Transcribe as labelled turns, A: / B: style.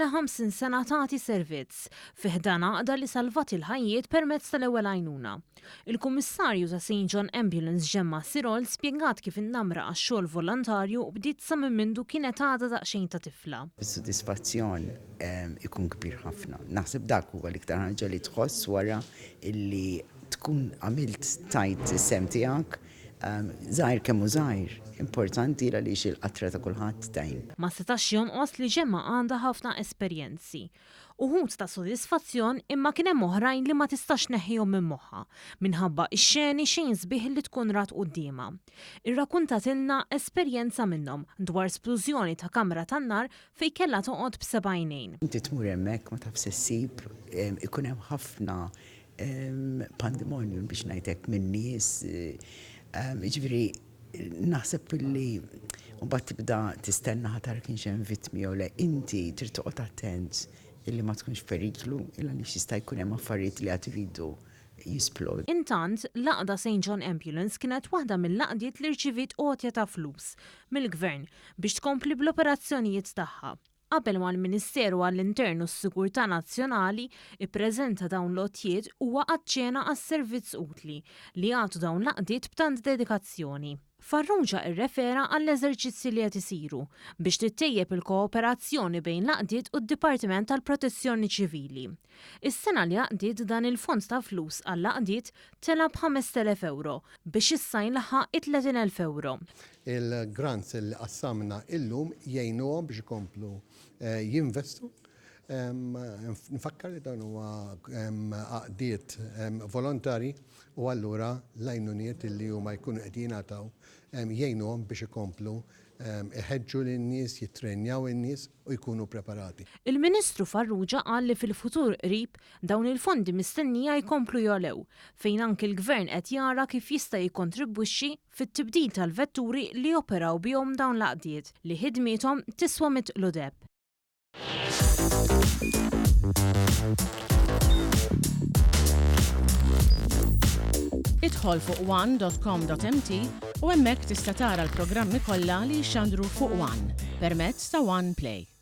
A: ilha 50 sena tagħti servizz fi ħdan għaqda li salvat il-ħajjiet permezz tal-ewwel għajnuna. Il-Kummissarju ta' St John Ambulance Gemma Sirol spjegat kif in-namra għax-xogħol volontarju bdiet sa minn mindu kienet għadha daqsxejn ta' tifla.
B: Is-sodisfazzjon ikun kbir ħafna. Naħseb dak huwa l-iktar ħaġa li tħoss wara illi tkun għamilt tajt is-sehem tiegħek, żgħir kemm hu żgħir, importanti għaliex il-qatra ta' kulħadd tgħin.
A: Ma setax jonqos li Gemma għandha ħafna esperjenzi. Uħud ta' sodisfazzjon imma kien hemm oħrajn li ma tistax tneħħihom minn moħħha minħabba x-xeni xejn sbieħ li tkun rat quddiemha. Irrakuntatilna esperjenza minnhom dwar splużjoni ta' kamra tan-nar fejn kellha toqgħod b'seba' għajnejn.
B: Inti tmur hemmhekk ma tafx se ssib, ikun hemm ħafna pandemonium biex ngħid hekk minn nies, jiġifieri naħseb li mbagħad tibda tistenna ħa tara kienx hemm vittmi jew le. Inti trid toqgħod attent illi ma tkunx f'periklu il għaliex jista' jkun hemm affarijiet li għad iridu jisplodu.
A: Intant, l-għaqda St John Ambulance kienet waħda mill-għaqdiet li rċiviet għotja ta' flus mill-Gvern biex tkompli bl-operazzjonijiet tagħha. Qabel ma l-Ministeru għall-Intern u s-Sigurtà Nazzjonali ppreżenta dawn l-għotjiet huwa aċċena għas-servizz utli li jagħtu dawn l-għaqdiet b'tant dedikazzjoni. Farrugia rrefera għall-eżerċizzji li qed isiru biex tittejjeb il-kooperazzjoni bejn l-għaqdiet u d-Dipartiment tal-Protezzjoni Ċivili. Is-sena li għaddiet dan il-fond ta' flus għall-għaqdiet tela' b'5,000 ewro biex issa jlaħħaq it-30,000 ewro.
C: Il-grants li qassamna illum jgħinuhom biex ikomplu jinvestu. Nfakkar li dawn huma għaqdiet volontarji u allura l-għajnuniet li huma jkunu qed jingħataw jgħinuhom biex ikomplu iħeġġu lin-nies, jittrenjaw in-nies u jkunu preparati.
A: Il-Ministru Farrugia qal li fil-futur qrib dawn il-fondi mistennija jkomplu jogħlew, fejn anki l-Gvern qed jara kif jista' jikkontribwixxi fit-tibdil tal-vetturi li joperaw bihom dawn l-għaqdiet li ħidmiethom tiswa mitqlu deheb.
D: Idħol fuq one.com.mt u hemmhekk tista' tara l-programmi kollha li jixxandru fuq One permezz ta' One Play.